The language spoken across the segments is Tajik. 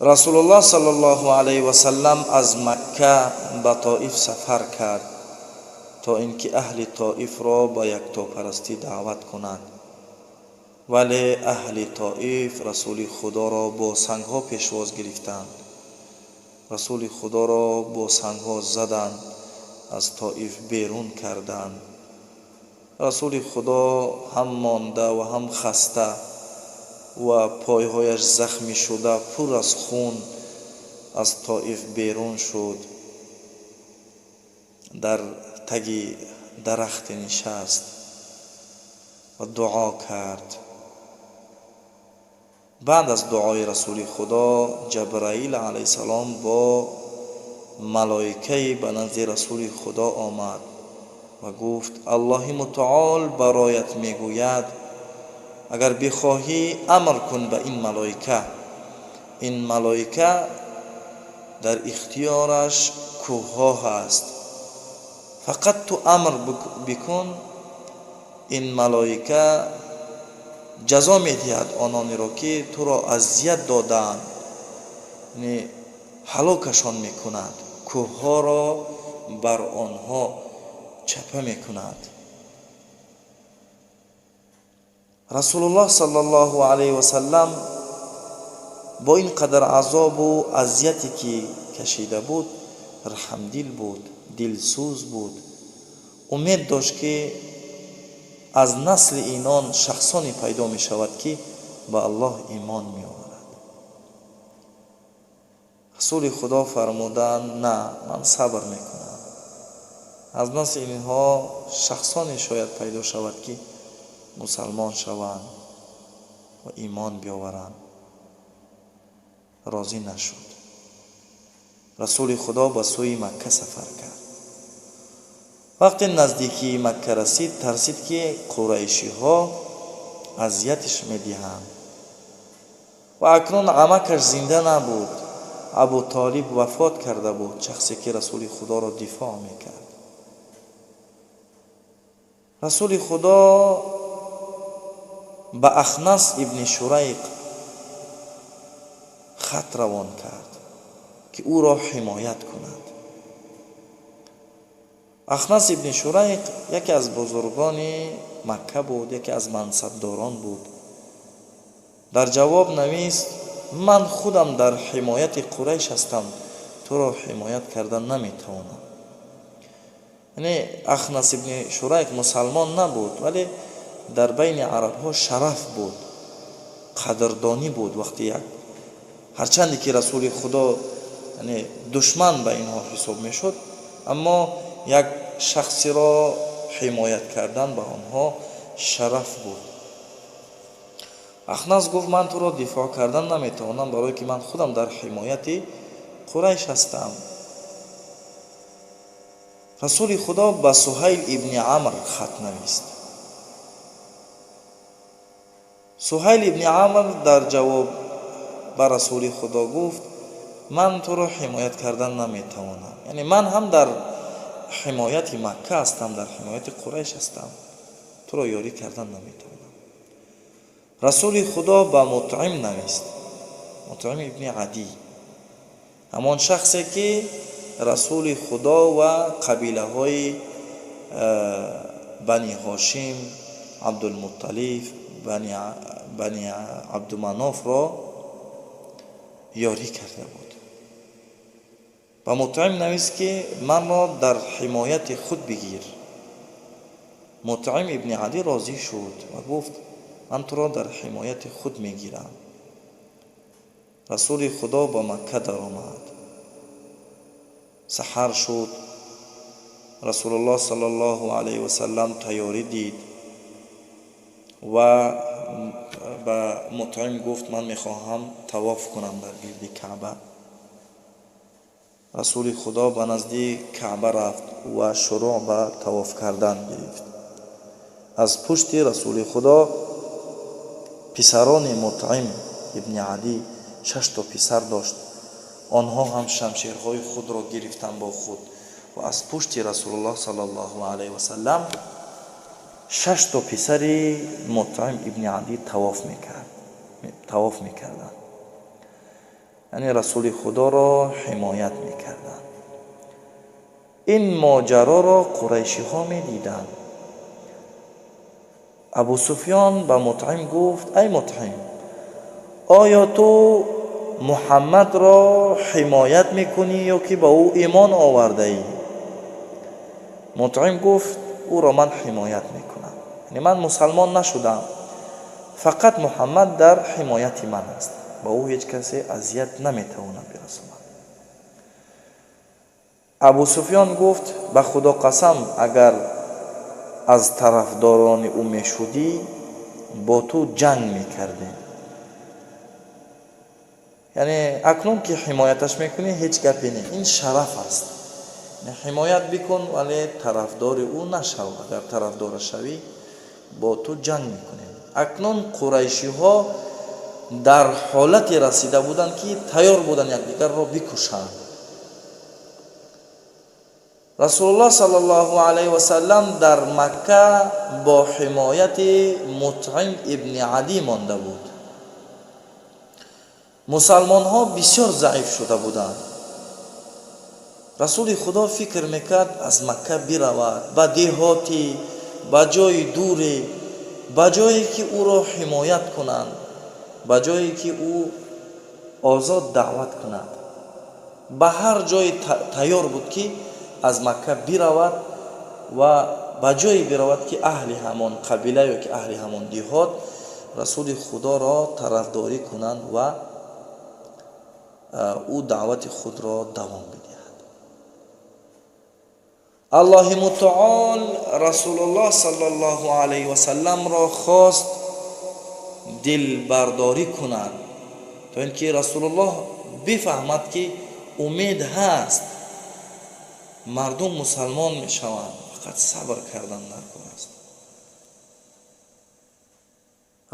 Расулуллоҳ саллаллоҳу алайҳи васаллам аз Макка ба Тоиф сафар кард, то ин ки аҳли Тоифро ба яктопарастӣ даъват кунад. Вале аҳли Тоиф Расули Худоро бо сангҳо пешвоз гирифтанд. Расули Худоро бо сангҳо заданд, аз Тоиф берун карданд. Расули Худо ҳам монда ва ҳам хаста ва пойҳояш захмӣ шуда, пур аз хун аз Тоиф берун шуд. Дар таги дарахте нишаст ва дуо кард. Баъд аз дуои Расули Худо Ҷабраил алайҳиссалом бо малоикае ба назди Расули Худо омад ва гуфт: Аллоҳи мутаол бароят мегӯяд, агар бихоҳӣ амр кун ба ин малоика. Ин малоика дар ихтиёраш кӯҳҳо ҳаст, фақат ту амр бикун, ин малоика ҷазо медиҳад ононеро ки туро азият додаанд, яъне ҳалокашон мекунад, кӯҳҳоро бар онҳо чапа мекунад. Расулуллоҳ саллаллоҳу алайҳи васаллам бо ин қадар азобу азияте ки кашида буд, раҳмдил буд, дилсӯз буд. Умед дошт, ки аз насли инон шахсоне пайдо мешавад, ки ба Аллоҳ имон меоварад. Расули Худо фармуданд: на, ман сабр мекунам. Аз насли инҳо шахсоне шояд пайдо шавад, ки мусалмон шаванд ва имон биёваранд. Розӣ нашуд. Расули Худо ба сӯи Макка сафар кард. Вақте наздикии Макка расид, тарсид, ки қурайшиҳо азиятиш медиҳанд. Ва акнун амакаш зинда набуд. Абу Толиб вафот карда буд, шахсе ки Расули Худоро дифоъ мекард. Расули Худо ба Ахнас ибни Шурайқ хат равон кард, ки ӯро ҳимоят кунад. Ахнас ибни Шурайқ яке аз бузургони Макка буд, яке аз мансабдорон буд. Дар ҷавоб навист: ман худам дар ҳимояти Қурайш ҳастам, туро ҳимоят карда наметавонам. Яъне Ахнас ибни Шурайқ мусалмон набуд, вале дар байни арабҳо шараф буд, қадрдонӣ буд. Вақте як ҳарчанде ки Расули Худо, яъне душман ба инҳо ҳисоб мешуд, аммо як шахсиро ҳимоят кардан ба онҳо шараф буд. Ахнас гуфт: ман туро дифоъ кардан наметавонам, барое ки ман худам дар ҳимояти Қурайш ҳастам. Расули Худо ба Суҳайл ибни Амр хат навист. Суҳайл ибни Амр дар ҷавоб ба Расули Худо гуфт: ман туро ҳимоят кардан наметавонам, яъне ман ҳам дар ҳимояти Макка ҳастам, дар ҳимояти Қурайш ҳастам, туро ёрӣ кардан наметавонам. Расули Худо ба Мутъим навист. Мутъим ибни Адӣ, ҳамон шахсе ки Расули Худо ва қабилаҳои Бани Ҳошим, Абдулмутталиб, Бани Абдуманофро ёрӣ карда буд. Ба Мутъим навист, ки манро дар ҳимояти худ бигир. Мутъим ибни Адӣ розӣ шуд ва гуфт: ман туро дар ҳимояти худ мегирам. Расули Худо ба Макка даромад. Саҳар шуд. Расулуллоҳ саллаллоҳу алайҳи васаллам тайёрӣ дид ва ба Мутъим гуфт: ман мехоҳам тавоф кунам дар гирди Каъба. Расули Худо ба назди Каъба рафт ва шурӯъ ба тавоф кардан гирифт. Аз пушти Расули Худо писарони Мутъим ибни Адӣ, 6 то писар дошт, онҳо ҳам шамшерҳои худро гирифтанд бо худ ва аз пушти Расулуллоҳ саллаллоҳу алайҳи васаллам 6 то писари Мутъим ибни Адӣ тавоф мекарданд. Яъне Расули Худоро ҳимоят мекарданд. Ин моҷароро қурайшиҳо медиданд. Абу Суфён ба Мутъим гуфт: ай Мутъим, оё ту Муҳаммадро ҳимоят мекунӣ ё ки ба ӯ имон овардаӣ? Мутъим гуфт: ӯро ман ҳимоят мекунам, яъне ман мусалмон нашудам, фақат Муҳаммад дар ҳимояти ман аст, ба ӯ ҳеҷ касе азият наметавонад бирасонад. Абу Суфён гуфт: ба Худо қасам, агар аз тарафдорони ӯ мешудӣ, бо ту ҷанг мекардем. Яъне акнун ки ҳимояташ мекунӣ, ҳеҷ гапе не, ин шараф аст. Ҳимоят бикун, вале тарафдори ӯ нашав. Агар тарафдора шавӣ, бо ту ҷанг мекунем. Акнун қурайшиҳо дар ҳолате расида буданд, ки тайёр буданд якдигарро бикушанд. Расулуллоҳ саллаллоҳу алайҳи васаллам дар Макка бо ҳимояти Мутъим ибни Адӣ монда буд. Мусалмонҳо бисёр заиф шуда буданд. Расули Худо фикр мекард аз Макка биравад ба деҳотӣ, ба ҷои дуре, ба ҷое ки ӯро ҳимоят кунанд, ба ҷое ки ӯ озод даъват кунад. Ба ҳар ҷое тайёр буд, ки аз Макка биравад ва ба ҷое биравад, ки аҳли ҳамон қабила ё ки аҳли ҳамон деҳот Расули Худоро тарафдорӣ кунанд ва ӯ даъвати худро давом бидиҳад. Аллоҳи мутаол Расулуллоҳ саллаллоҳу алайҳи васалламро хост дилбардорӣ кунад, то ин ки Расулуллоҳ бифаҳмад, ки умед ҳаст, мардум мусалмон мешаванд, фақат сабр кардан дар кор аст.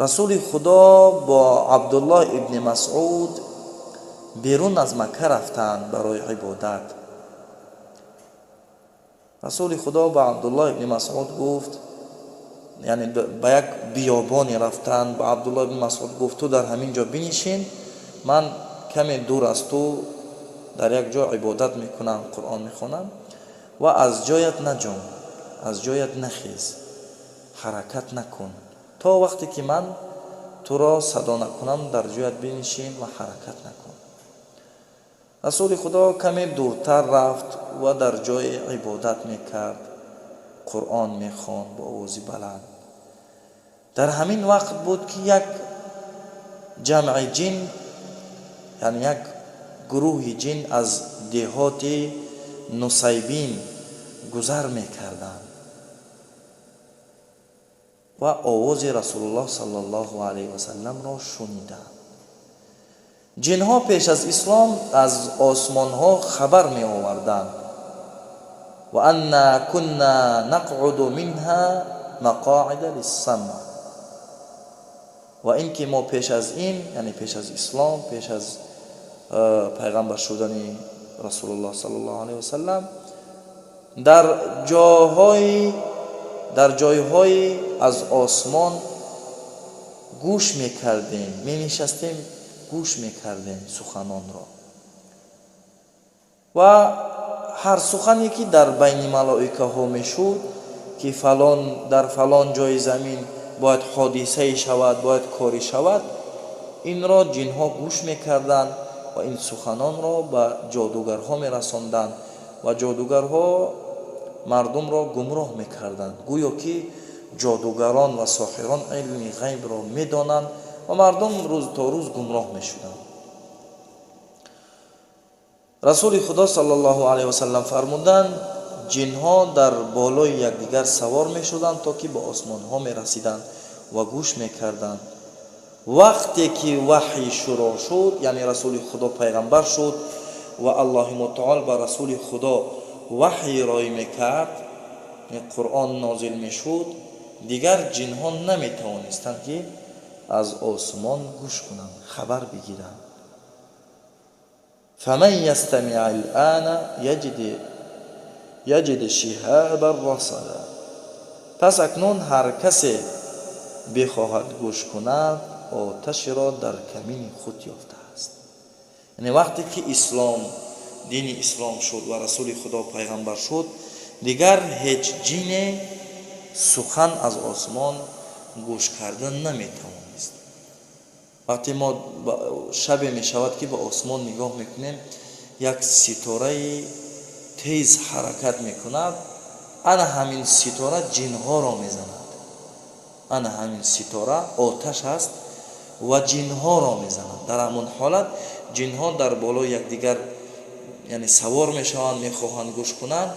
Расули Худо бо Абдуллоҳ ибни Масъуд берун аз Макка рафтанд барои ибодат. Расули Худо ба Абдуллоҳ ибни Масъуд гуфт, яъне ба як биёбоне рафтанд, ба Абдуллоҳ ибни Масъуд гуфт: ту дар ҳамин ҷо бинишин, ман каме дур аз ту дар як ҷо ибодат мекунам, Қуръон мехонам ва аз ҷоят наҷум, аз ҷоят нахез, ҳаракат накун то вақте ки ман туро садо накунам, дар ҷоят бинишин ва ҳаракат накун. Расули Худо каме дуртар рафт ва дар ҷои ибодат мекард, Қуръон мехонд бо овози баланд. Дар ҳамин вақт буд, ки як ҷамъи ҷин, яъне як гурӯҳи ҷин аз деҳоти Нусайбин гузар мекарданд ва овози Расулуллоҳ саллаллоҳу алайҳи васалламро шуниданд. Ҷинҳо пеш аз ислом аз осмонҳо хабар меоварданд: ва анна кунна нақъуду минҳа мақоида лиссамъ. Ва ин ки мо пеш аз ин, яъне пеш аз ислом, пеш аз пайғамбар шудани Расулуллоҳ саллаллоҳу алайҳи васаллам, дар ҷойҳои аз осмон гӯш мекардем, менишастем, гӯш мекардем суханонро ва ҳар сухане ки дар байни малоикаҳо мешуд, ки фалон дар фалон ҷои замин бояд ҳодисае шавад, бояд корӣ шавад, инро ҷинҳо гӯш мекарданд ва ин суханонро ба ҷодугарҳо мерасонданд ва ҷодугарҳо мардумро гумроҳ мекарданд, гӯё ки ҷодугарон ва соҳирон илми ғайбро медонанд ва мардум рӯз то рӯз гумроҳ мешуданд. Расули Худо саллаллоҳу алайҳи васаллам фармуданд: ҷинҳо дар болои якдигар савор мешуданд, то ки ба осмонҳо мерасиданд ва гӯш мекарданд. Вақте ки ваҳй шурӯъ шуд, яъне Расули Худо пайғамбар шуд ва Аллоҳи мутаол ба Расули Худо ваҳй рой мекард, Қуръон нозил мешуд, дигар ҷинҳо наметавонистанд, ки аз осмон гӯш кунанд, хабар бигиранд. فمن يستمع الآن يجد شهابا رصدا. پس اکنون هر کسی بخواهد گوش کند، آتش را در کمین خود یافته است. Яъне вақте ки ислом, дини ислом шуд ва Расули Худо пайғамбар шуд, дигар ҳеҷ ҷине сухан аз осмон гӯш кардан наметавонист. Вақте мо шабе мешавад, ки ба осмон нигоҳ мекунем, як ситораи тез ҳаракат мекунад, ана ҳамин ситора ҷинҳоро мезанад. Ана ҳамин ситора оташ аст ва ҷинҳоро мезанад. Дар ҳамон ҳолат ҷинҳо дар болои якдигар, яъне, савор мешаванд, мехоҳанд гӯш кунанд.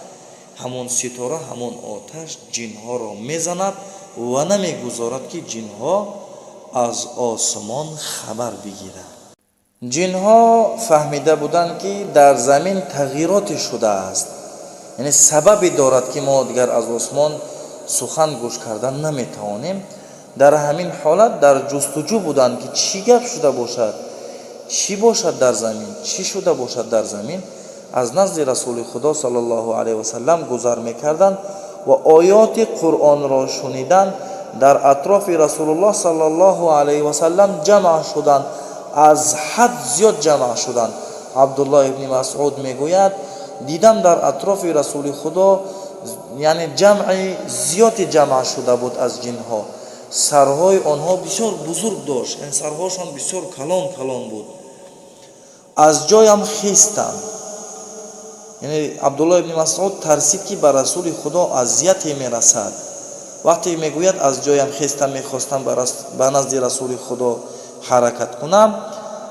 Ҳамон ситора, ҳамон оташ ҷинҳоро мезанад ва намегузорад, ки ҷинҳо аз осмон хабар бигиранд. Ҷинҳо фаҳмида буданд, ки дар замин тағйироте шудааст, яъне сабабе дорад, ки мо дигар аз осмон сухан гӯш кардан наметавонем. Дар ҳамин ҳолат дар ҷустуҷӯ буданд, ки чӣ гап шуда бошад, чӣ бошад дар замин, чӣ шуда бошад дар замин. Аз назди Расули Худо саллаллоҳу алайҳи васаллам гузар мекарданд ва оёти Қуръонро шунидан, дар атрофи Расулуллоҳ саллаллоҳу алайҳи васаллам ҷамъ шуданд, аз ҳад зиёд ҷамъ шуданд. Абдуллоҳ ибни Масъуд мегӯяд: дидам, дар атрофи Расули Худо, яъне, ҷамъи зиёде ҷамъ шуда буд аз ҷинҳо. Сарҳои онҳо бисёр бузург дошт, яъне сарҳошон бисёр калон калон буд. Аз ҷоям хистам. Яъне Абдуллоҳ ибни Масъуд тарсид, ки ба Расули Худо азияте мерасад. Вақте мегӯяд, аз ҷоям хестам, мехостам ба назди Расули Худо ҳаракат кунам,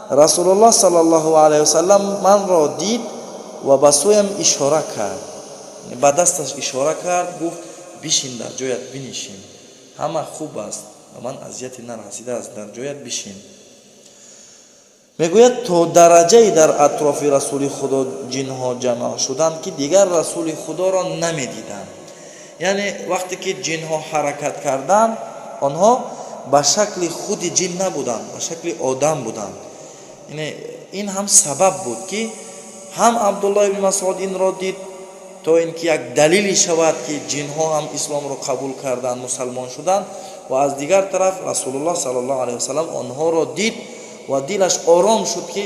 Расулуллоҳ саллаллоҳу алайҳи васаллам манро дид ва ба сӯям ишора кард, ба дасташ ишора кард, гуфт: «Бишин, дар ҷоят бинишин, ҳама хуб аст, ба ман азияте нарасидааст, дар ҷоят бишин». Мегӯяд, то дараҷае дар атрофи Расули Худо ҷинҳо ҷамъ шуданд, ки дигар Расули Худоро намедиданд. Яъне вақте ки ҷинҳо ҳаракат карданд, онҳо ба шакли худи ҷин набуданд, ба шакли одам буданд. Яъне ин ҳам сабаб буд, ки ҳам Абдуллоҳ ибни Масъуд инро дид, то ин ки як далеле шавад, ки ҷинҳо ҳам исломро қабул карданд, мусалмон шуданд, ва аз дигар тараф Расулуллоҳ саллаллоҳу алайҳи васаллам онҳоро дид ва дилаш ором шуд, ки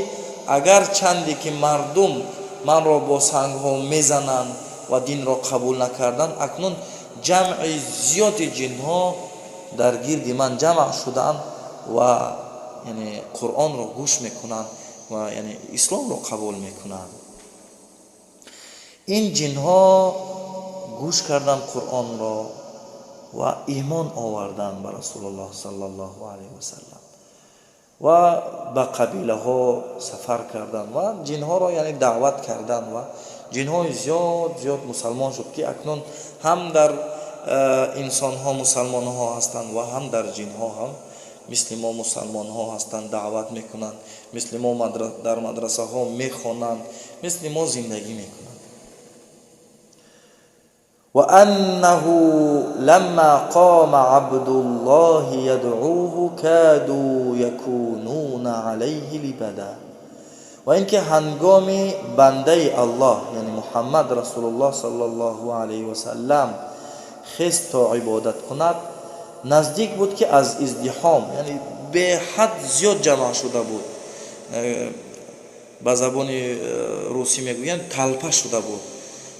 агар чанде ки мардум манро бо сангҳо мезананд ва динро қабул накарданд, акнун ҷамъи зиёди ҷинҳо дар гирди ман ҷамъ шуданд ва, яъне, Қуръонро гӯш мекунанд ва, яъне, исломро қабул мекунанд. Ин ҷинҳо гӯш карданд Қуръонро ва имон оварданд ба Расулуллоҳ саллаллоҳу алайҳи васаллам ва ба қабилаҳо сафар карданд ва ҷинҳоро, яъне, даъват карданд ва ҷинҳои зиёд зиёд мусалмон шуд, ки акнун ҳам дар инсонҳо мусалмонҳо ҳастанд ва ҳам дар ҷинҳо ҳам мисли мо мусалмонҳо ҳастанд, даъват мекунанд, мисли мо дар мадрасаҳо мехонанд, мисли мо зиндагӣ мекунанд. وأنه لما قام عبد الله يدعوه كادوا يكونون عليه لبدا. Ва инки ҳангоми бандаи Аллоҳ, яъне Муҳаммад Расулуллоҳ саллаллоҳу алайҳи васаллам, хест то ибодат кунад, наздик буд, ки аз издиҳом, яъне беҳад зиёд ҷамъ шуда буд, ба забони русӣ мегӯянд, толпа шуда буд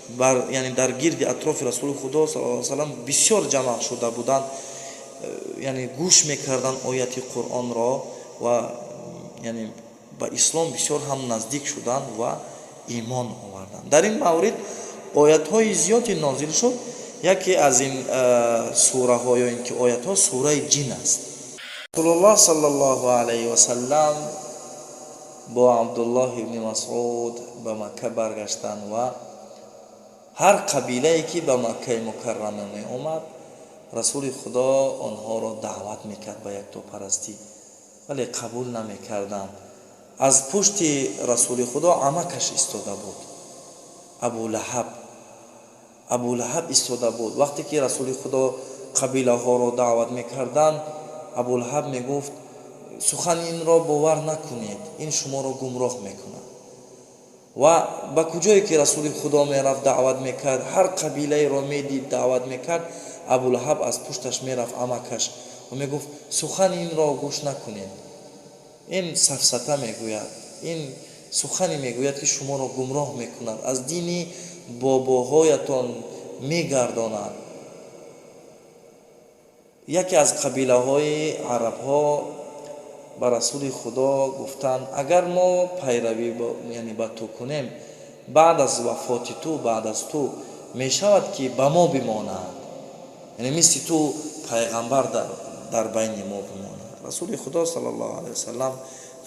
бар, яъне, дар гирди атрофи Расули Худо саллаллоҳу салам бисёр ҷамъ шуда буданд, яъне гӯш мекарданд ояти Қуръонро ва, яъне, ба ислом бисёр ҳам наздик шуданд ва имон оварданд. Дар ин маврид оятҳои зиёде нозил шуд. Яке аз ин сураҳо ё ин ки оятҳо сураи Ҷин аст. Расулуллоҳ саллаллоҳу алайҳи васаллам бо Абдуллоҳ ибни Масъуд ба Макка баргаштанд ва ҳар қабилае ки ба Маккаи Мукаррама меомад, Расули Худо онҳоро даъват мекард ба яктопарастӣ, вале қабул намекарданд. Аз пушти Расули Худо амакаш истода буд, Абулаҳаб. Абулаҳаб истода буд. Вақте ки Расули Худо қабилаҳоро даъват мекарданд, Абулаҳаб мегуфт: «Сухани инро бовар накунед, ин шуморо гумроҳ мекунад». Ва ба куҷое ки Расули Худо мерафт, даъват мекард, ҳар қабилаеро медид, даъват мекард, Абулаҳаб аз пушташ мерафт, амакаш, ва мегуфт: «Сухани инро гӯш накунед, ин сафсата мегӯяд, ин Сухане мегӯяд, ки шуморо гумроҳ мекунад, аз дини бобоҳоятон мегардонад. Яке аз қабилаҳои арабҳо ба Расули Худо гуфтанд: агар мо пайравӣ, яъне ба ту кунем, баъд аз вафоти ту, баъд аз ту мешавад, ки ба мо бимонад, яъне мисли ту пайғамбар дар байни мо бимонад. Расули Худо саллаллоҳу алайҳи васаллам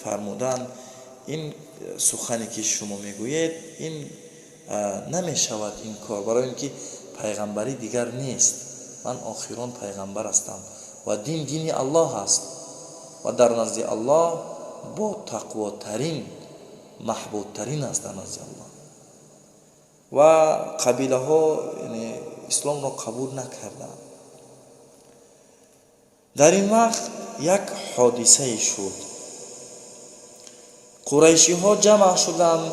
фармуданд: ин сухане ки шумо мегӯед, ин намешавад ин кор, барои ин ки пайғамбарӣ дигар нест. Ман охирон пайғамбар ҳастам ва дин дини Аллоҳ аст ва дар назди Аллоҳ бо тақвотарин, маҳбубтарин аст дар назди Аллоҳ. Ва қабилаҳо, яъне исломро қабул накарданд. Дар ин вақт як ҳодисае шуд. Қурайшиҳо ҷамъ шуданд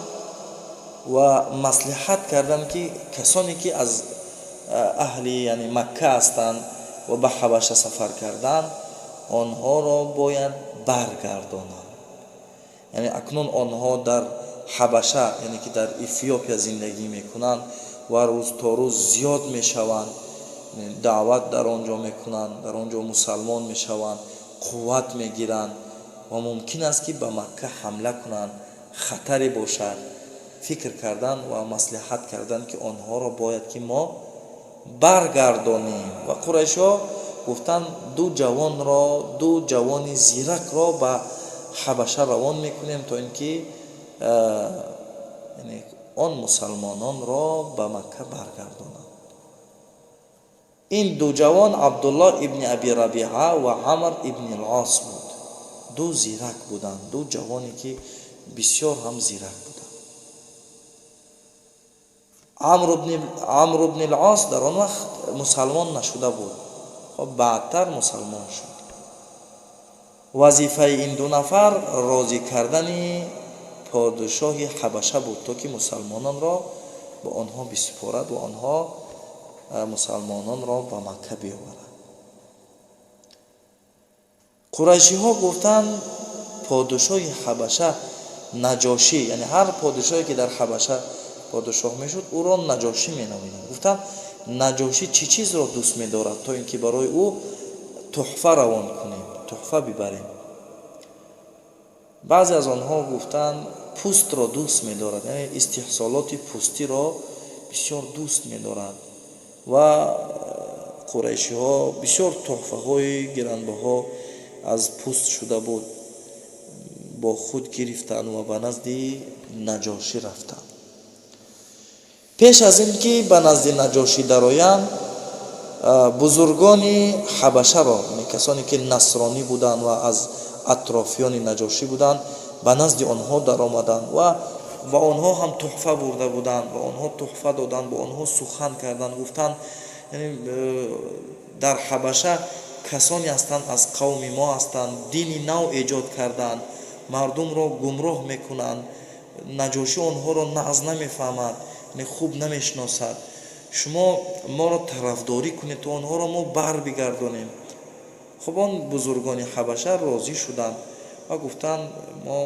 ва маслиҳат карданд, ки касоне ки аз аҳли, яъне Макка ҳастанд ва ба Ҳабаша сафар карданд, онҳоро бояд баргардонанд. Яъне акнун онҳо дар Ҳабаша, яъне ки дар Эфиопия зиндагӣ мекунанд ва рӯз то рӯз зиёд мешаванд, даъват дар он ҷо мекунанд, дар он ҷо мусалмон мешаванд, қувват мегиранд ва мумкин аст, ки ба Макка ҳамла кунанд, хатаре бошад. Фикр кардан ва маслиҳат карданд, ки онҳоро бояд ки мо баргардонем. Ва қурайшҳо гуфтанд: ду ҷавонро, ду ҷавони зиракро ба Ҳабаша равон мекунем, то ин ки он мусалмононро ба Макка баргардонанд. Ин ду ҷавон Абдуллоҳ ибни Аби Рабиа ва Амр ибни Лос буд. Ду зирак буданд, ду ҷавоне ки бисёр ҳам зирак буданд. Амр ибни Лос дар он вақт мусалмон нашуда буд, хоб, баъдтар мусалмон шуд. Вазифаи ин ду нафар розӣ кардани подшоҳи Ҳабаша буд, то ки мусалмононро ба онҳо бисупорад ва онҳо мусалмононро ба Макка биёварад. Қурайшиҳо гуфтанд: подшоҳи Ҳабаша Наҷошӣ, яъне ҳар подшоҳе ки дар Ҳабаша подшоҳ мешуд, ӯро Наҷошӣ меномиданд. Гуфтанд: Наҷошӣ чӣ чизро дӯст медорад, то ин ки барои ӯ туҳфа равон кунем, туҳфа бибарем? Баъзе аз онҳо гуфтанд: пӯстро дӯст медорад, яъне истеҳсолоти пӯстиро бисёр дӯст медорад. Ва қурайшиҳо бисёр туҳфаҳои гиранбаҳо аз пӯст шуда буд, бо худ гирифтанд ва ба назди Наҷошӣ рафтанд. Пеш аз ин ки ба назди Наҷошӣ дароянд, бузургони Ҳабашаро, касоне ки насронӣ буданд ва аз атрофиёни Наҷошӣ буданд, ба назди онҳо даромаданд ва ба онҳо ҳам туҳфа бурда буданд, ба онҳо туҳфа доданд, бо онҳо сухан карданд. Гуфтанд: яъне дар Ҳабаша касоне ҳастанд, аз қавми мо ҳастанд, дини нав эҷод карданд, мардумро гумроҳ мекунанд. Наҷошӣ онҳоро нағз намефаҳмад, яъне хуб намешиносад. Шумо моро тарафдорӣ кунед, то онҳоро мо бар бигардонем. Хуб, он бузургони Ҳабаша розӣ шуданд ва гуфтанд: мо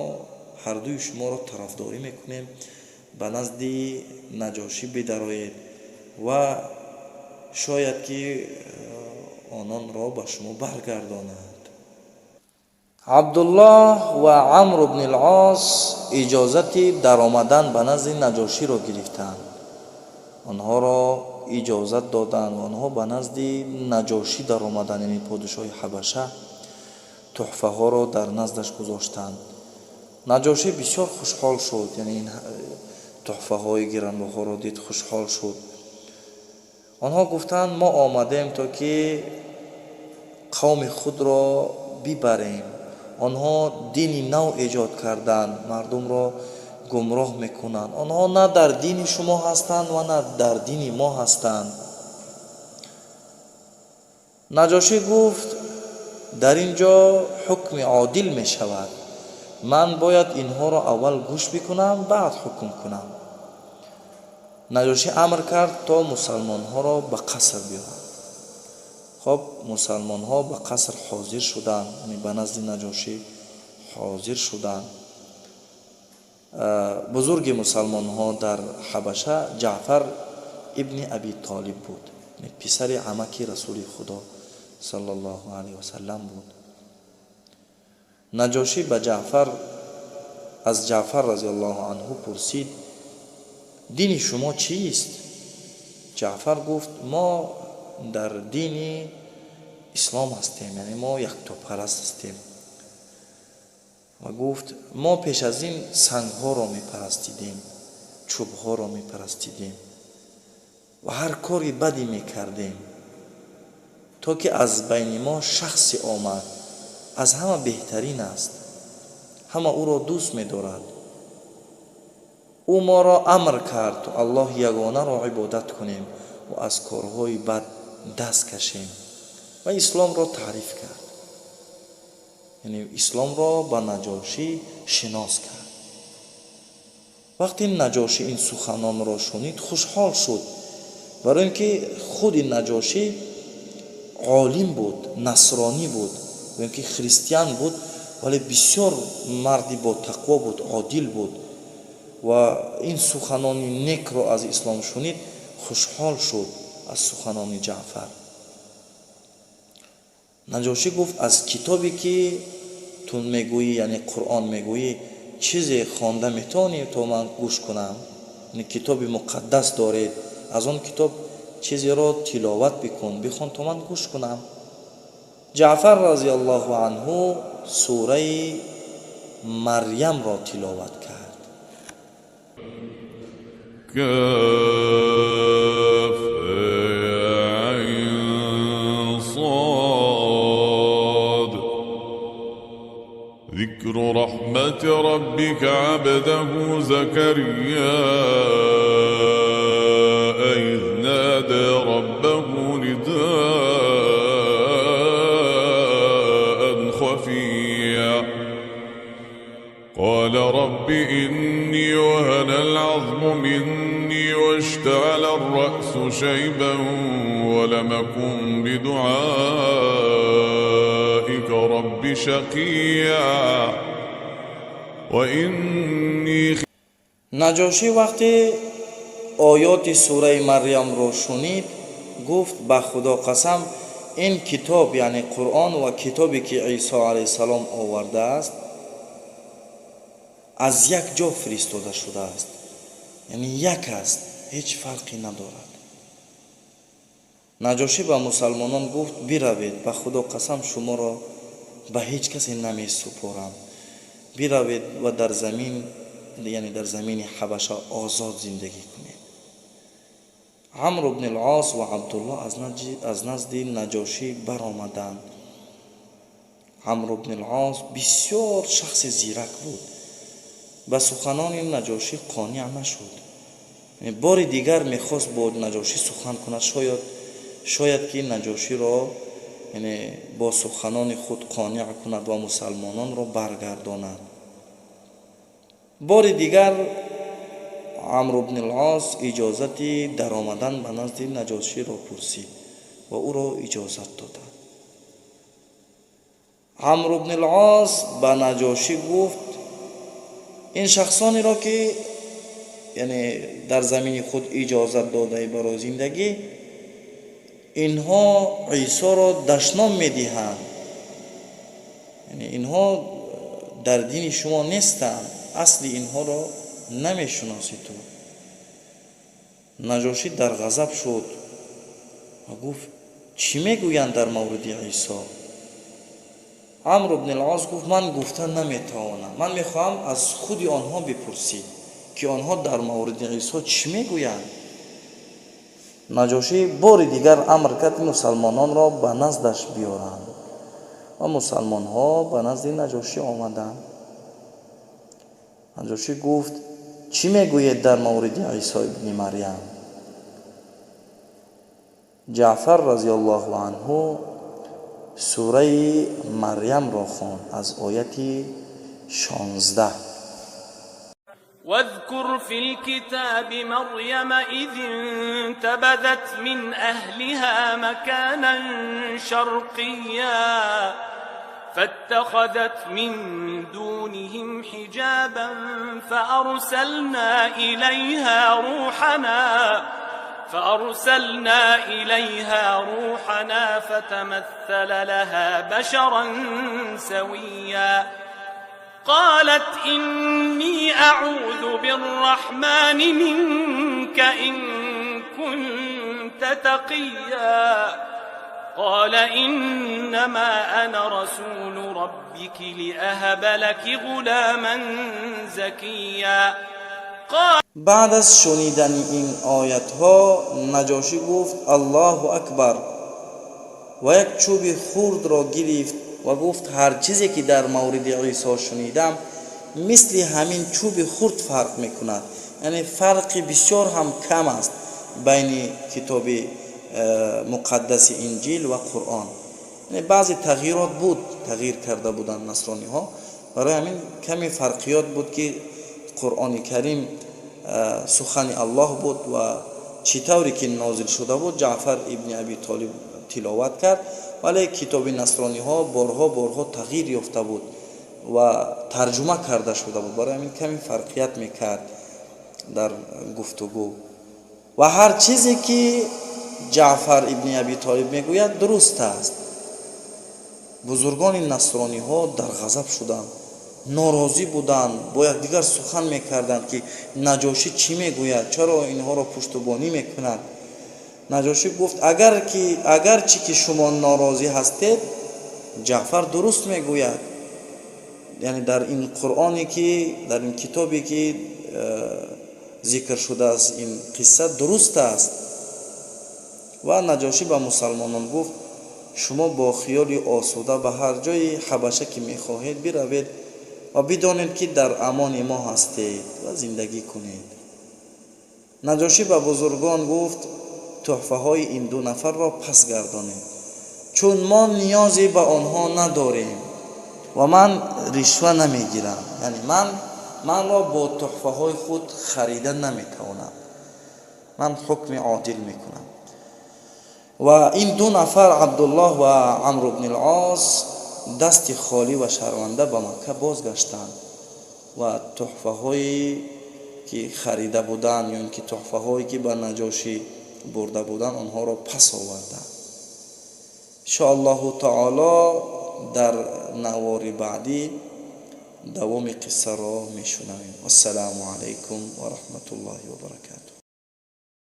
ҳардуи шуморо тарафдорӣ мекунем, ба назди Наҷошӣ бидароед ва шояд ки ононро ба шумо баргардонад. Абдуллоҳ ва Амр ибни Лос иҷозати даромадан ба назди Наҷоширо гирифтанд. Онҳоро иҷозат доданд ва онҳо ба назди Наҷошӣ даромаданд, яъне подшоҳи Ҳабаша. Туҳфаҳоро дар наздаш гузоштанд. Наҷошӣ бисёр хушҳол шуд, яъне ин туҳфаҳои гиранбаҳоро дид, хушҳол шуд. Онҳо гуфтанд: мо омадем, то ки қавми худро бибарем. Онҳо дини нав эҷод карданд, мардумро гумроҳ мекунанд. Онҳо на дар дини шумо ҳастанд ва на дар дини мо ҳастанд. Наҷошӣ гуфт: дар ин ҷо ҳукми одил мешавад, ман бояд инҳоро аввал гӯш бикунам, баъд ҳукм кунам. Наҷошӣ амр кард, то мусалмонҳоро ба қаср биёранд. Хоб, мусалмонҳо ба қаср ҳозир шуданд, яъне ба назди Наҷошӣ ҳозир шуданд. Бузурги мусалмонҳо дар Ҳабаша Ҷаъфар ибни Аби Толиб буд, писари амаки Расули Худо саллаллоҳу алайҳи васаллам буд. Наҷошӣ ба Ҷаъфар аз Ҷаъфар разиаллоҳу анҳу пурсид: «Дини шумо чист?» Ҷаъфар гуфт: «Мо дар дини ислом ҳастем, яъне мо яктопараст ҳастем». Ва гуфт: «Мо пеш аз ин сангҳоро мепарастидем, чӯбҳоро мепарастидем ва ҳар кори бадӣ мекардем, то ки аз байни мо шахсе омад, аз ҳама беҳтарин аст, ҳама ӯро дӯст медорад. Ӯ моро амр кард, то Аллоҳ ягонаро ибодат кунем ва аз корҳои бад даст кашем». Ва исломро таъриф кард, яъне исломро ба Наҷошӣ шинос кард. Вақте Наҷошӣ ин суханонро шунид, хушҳол шуд, барои ин ки худи Наҷошӣ олим буд, насронӣ буд, ин ки христиан буд, вале бисёр марди ботақво буд, одил буд ва ин суханони некро аз ислом шунид, хушҳол шуд аз суханони Ҷаъфар. Наҷошӣ гуфт: «Аз китобе ки ту мегӯӣ, яъне Қуръон мегӯӣ, чизе хонда метавонӣ, то ман гӯш кунам? Китоби муқаддас доред, аз он китоб чизеро тиловат бикун, бихон, то ман гӯш кунам». Ҷаъфар разиаллоҳу анҳу сураи Марьямро тиловат кард. كاف عين صاد ذكر رحمة ربك عبده زكريا إذ نادى ربه نداء خفيا قال رب إني وهن العظم مني واشتعل الرأس شيبا ولم أكن بدعائك رب شقيا وإني Наҷошӣ вақте оёти сураи Марьямро шунид, гуфт: «Ба Худо қасам, ин китоб, яъне Қуръон, ва китобе ки Исо алайҳиссалом овардааст, аз як ҷо фиристода шудааст, яъне як аст, ҳеҷ фарқе надорад». Наҷошӣ ба мусалмонон гуфт: «Биравед, ба Худо қасам, шуморо ба ҳеҷ касе намесупорам. Биравед ва дар замин, яъне дар замини Ҳабаша, озод зиндагӣ кунед». Амр ибни Лос ва Абдуллоҳ аз назди Наҷошӣ баромаданд. Амр ибни Лос бисёр шахси зирак буд, ба суханони Наҷошӣ қонеъ нашуд, бори дигар мехост бо Наҷошӣ сухан кунад, шояд ки Наҷоширо, яъне, бо суханони худ қонеъ кунад ва мусалмононро баргардонад. Бори дигар Амр ибни Лос иҷозати даромадан ба назди Наҷоширо пурсид ва ӯро иҷозат доданд. Амр ибни Лос ба Наҷошӣ гуфт: «Ин шахсонеро ки, яъне, дар замини худ иҷозат додаӣ барои зиндагӣ, инҳо Исоро дашном медиҳанд, яъне инҳо дар дини шумо нестанд, асли инҳоро намешиносӣ ту». Наҷошӣ дар ғазаб шуд ва гуфт: «Чӣ мегӯянд дар мавриди Исо?» Амр ибни Лос гуфт: «Ман гуфта наметавонам, ман мехоҳам аз худи онҳо бипурсӣ, ки онҳо дар мавриди Исо чӣ мегӯянд». Наҷошӣ бори дигар амр кард, мусалмононро ба наздаш биёранд ва мусалмонҳо ба назди Наҷошӣ омаданд. Наҷошӣ гуфт: «Чӣ мегӯед дар мавриди Исо ибни Марьям?» Ҷаъфар разиаллоҳу анҳу сураи Марьямро хонд аз ояти 16. واذكر في الكتاب مريم إذ انتبذت من أهلها مكانا شرقيا. فاتخذت من دونهم حجابا فأرسلنا إليها روحنا فتمثل لها بشرا سويا قالت إني أعوذ بالرحمن منك إن كنت تقيا قال إنما أنا رسول ربك لأهب لك غلاما زكيا. بعد از شنیدن این آیت ها نجاشی گفت الله اکبر و یک چوب خرد را گرفت و گفت هر چیزی که در مورد عیسی شنیدم مثل همین چوب خرد فرق میکند، یعنی فرق بسیار هم کم است بین کتاب مقدس انجیل و قرآن. یعنی بعضی تغییرات بود، تغییر کرده بودند نصرانی ها، برای همین کمی فرقیات بود که قرآن کریم سخن الله بود و چطوری که نازل شده بود جعفر ابن ابی طالب تلاوت کرد، ولی کتاب نصرانی ها بارها تغییر یافته بود و ترجمه کرده شده بود، برای همین کمی فرقیت میکرد در گفتگو. و هر چیزی که جعفر ابن ابی طالب میگوید درست است. بزرگان نصرانی ها در غضب شدند، ناراضی بودند، با یکدیگر سخن میکردند که نجاشی چی میگوید، چرا اینها را پشتیبانی میکند. نجاشی گفت اگرچه که شما ناراضی هستید جعفر درست میگوید، یعنی در این قرآنی که در این کتابی که ذکر شده است این قصه درست است. و نجاشی به مسلمانان گفت شما با خیال آسوده به هر جای حبشه که میخواهید بروید و بدانید که در امان ما هستید و زندگی کنید. نجاشی به بزرگان گفت تحفه های این دو نفر را پس گردانید، چون ما نیازی به آنها نداریم و من رشوه نمیگیرم، یعنی من را با تحفه های خود خریده نمیتوانم، من حکم عادل میکنم. و این دو نفر عبدالله و عمرو بن العاص دست خالی و شرمنده به مکه بازگشتند و تحفه هایی که خریده بودند یا اینکه تحفه هایی که به نجاشی برده بودند آنها را پس آوردند. ان شاء الله تعالی در نوار بعدی دوام قصه را میشنویم. السلام علیکم و رحمت الله و برکاته.